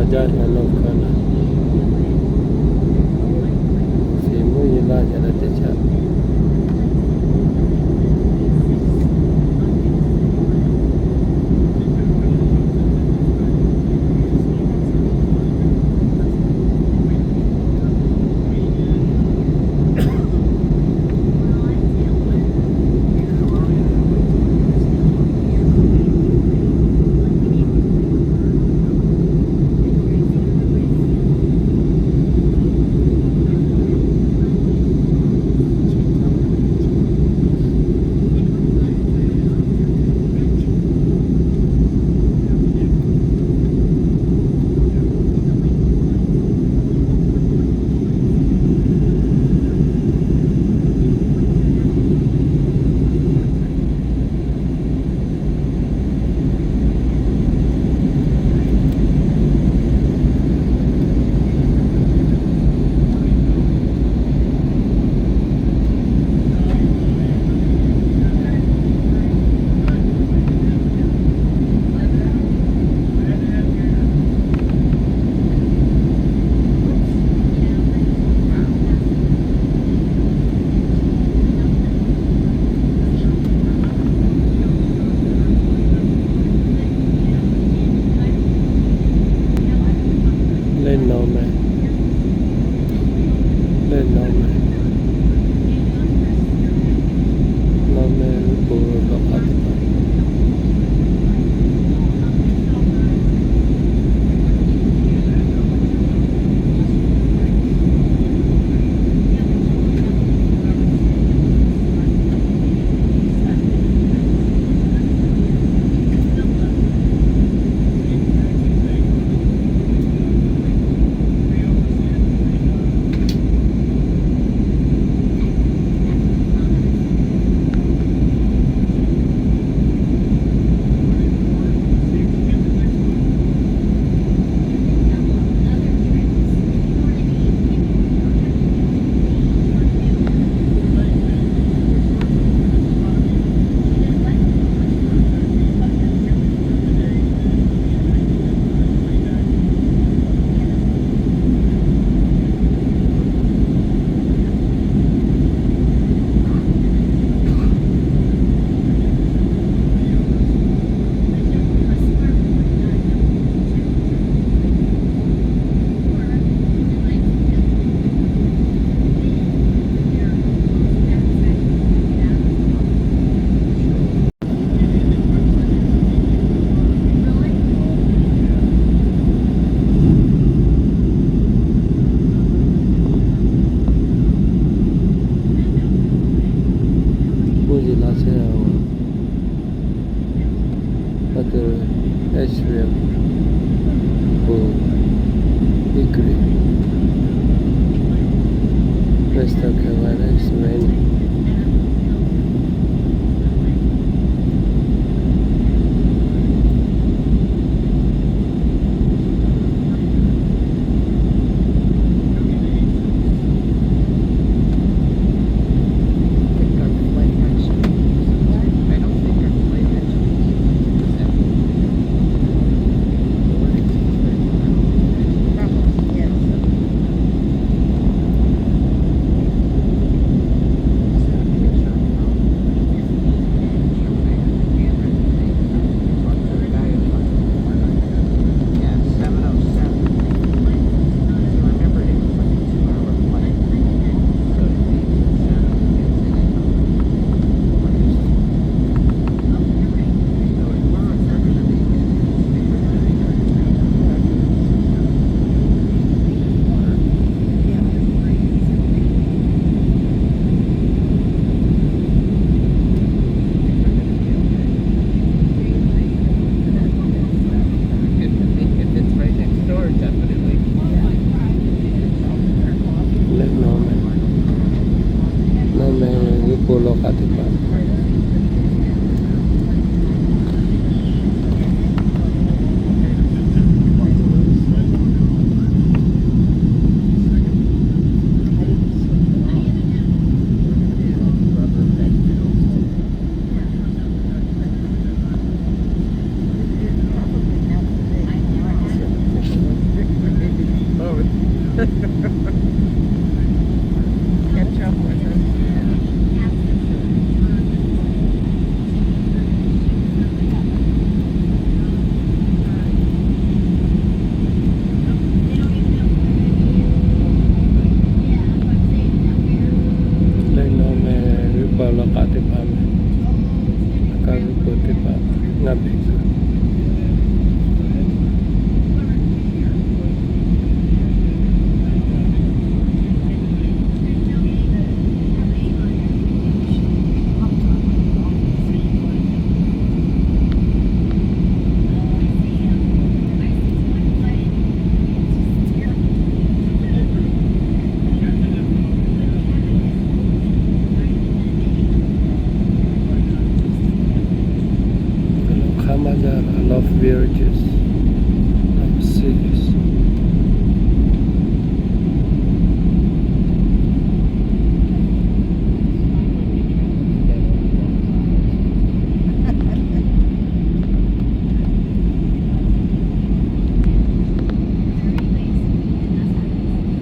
Jaˇ yaꞈ la hk'aˇ na, awˬ shiˍ mvuhˇ yeˬ laˇ yaꞈ la teˇ caꞈ. Leh nawˬ meh, leh nawˬ meh, nawˬ meh ve po lawˬ k'aꞈ teˇ hpaˍ. Mvuhˇ yeˬ laˇ chehˇ a. Aˬ htoꞈ Israel, Hickory, Western Carolina is raining. Can travel with her. Leh nawˬ meh g'uiˬ baˬ laꞈ k'aꞈ teˇ hpaˍ meh, a kaˇ g'uiˬ baˬ teˇ hpaˍ ngaˇ beˬ tuˬ. K'aˍ maˇ jaˇ, a lot of villages, a lot of cities.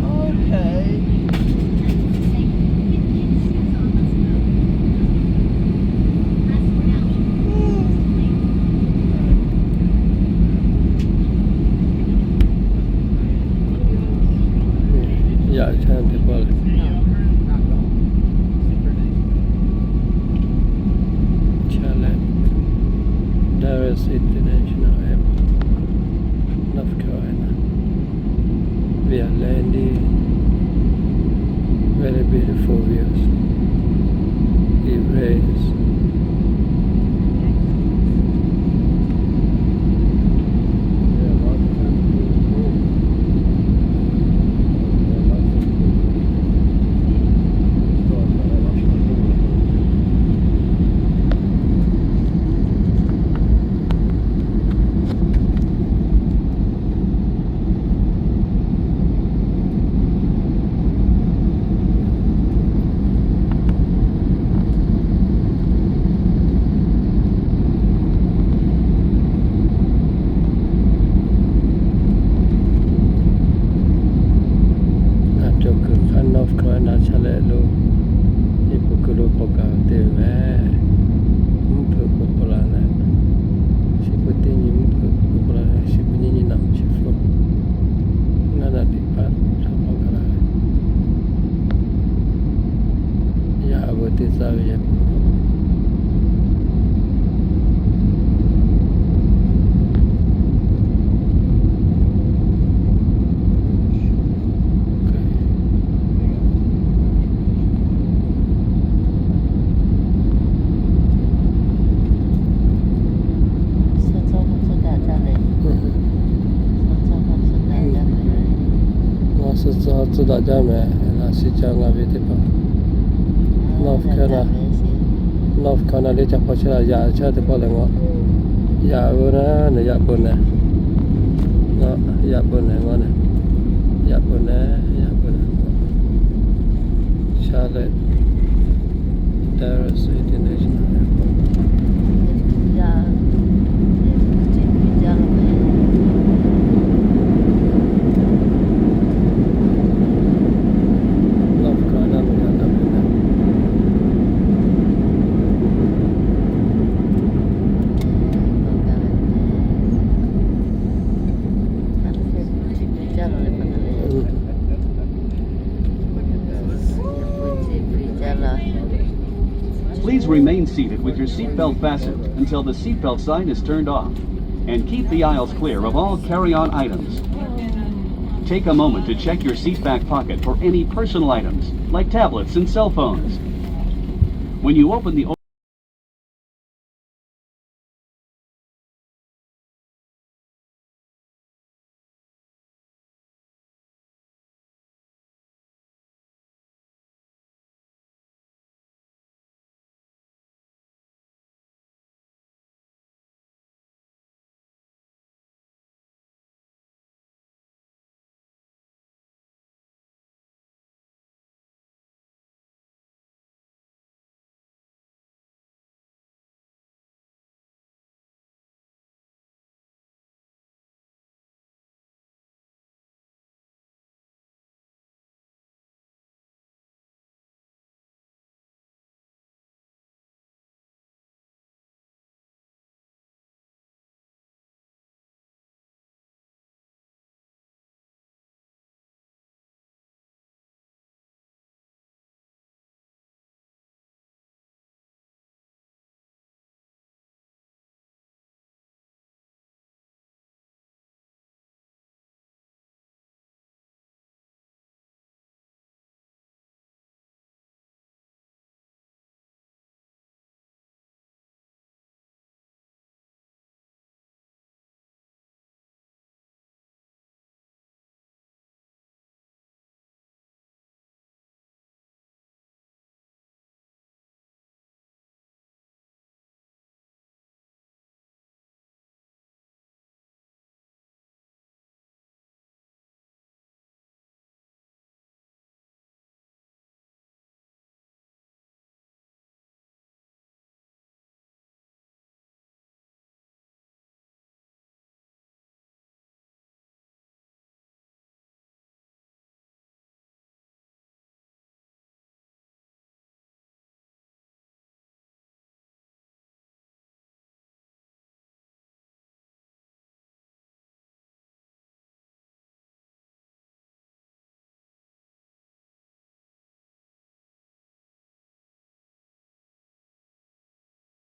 Okay. Yaꞈ chaˇ teˇ pawˆ leh, Chale, Dulles International Airport, North Carolina. We are landing. Very beautiful views. It rains. Ngaˬ cawˬ kuiˬ hk'aˇ North Carolina chaˇ leh lo, Iˉ puˍ kuiˬ lo k'awꞈ gaˬ te ve meh. Mvuhˇ hpeuꞈ k'oˆ k'o la leh, chi beuꞈ teˇ nyi mvuhˇ hpeuꞈ k'oˆ k'o la leh, chi beuꞈ nyiˇ nyi naˆ chi hpfuhˆ ngaˇ naˆ teˇ hpaˍ chaw k'awꞈ gaˬ la ve. Yaꞈ a veuꞈ teˇ tcuh ve yaꞈ. Suh tcuh tcuh daꞈ jaˇ meh, a shi ca ngaˬ ve teˇ hpaˍ North Carolina, North Carolina le ca hpaw chehˇ la yaꞈ chehˇ teˇ pawˆ leh ngaw. Yaꞈ ve na ne yaꞈ pon ne, yaꞈ pon ne ngaw ne, yaꞈ pon ne, yaꞈ pon ne. Charlotte, Dulles International Airport. Please remain seated with your seatbelt fastened until the seatbelt sign is turned off, and keep the aisles clear of all carry-on items. Take a moment to check your seat back pocket for any personal items, like tablets and cell phones. When you open the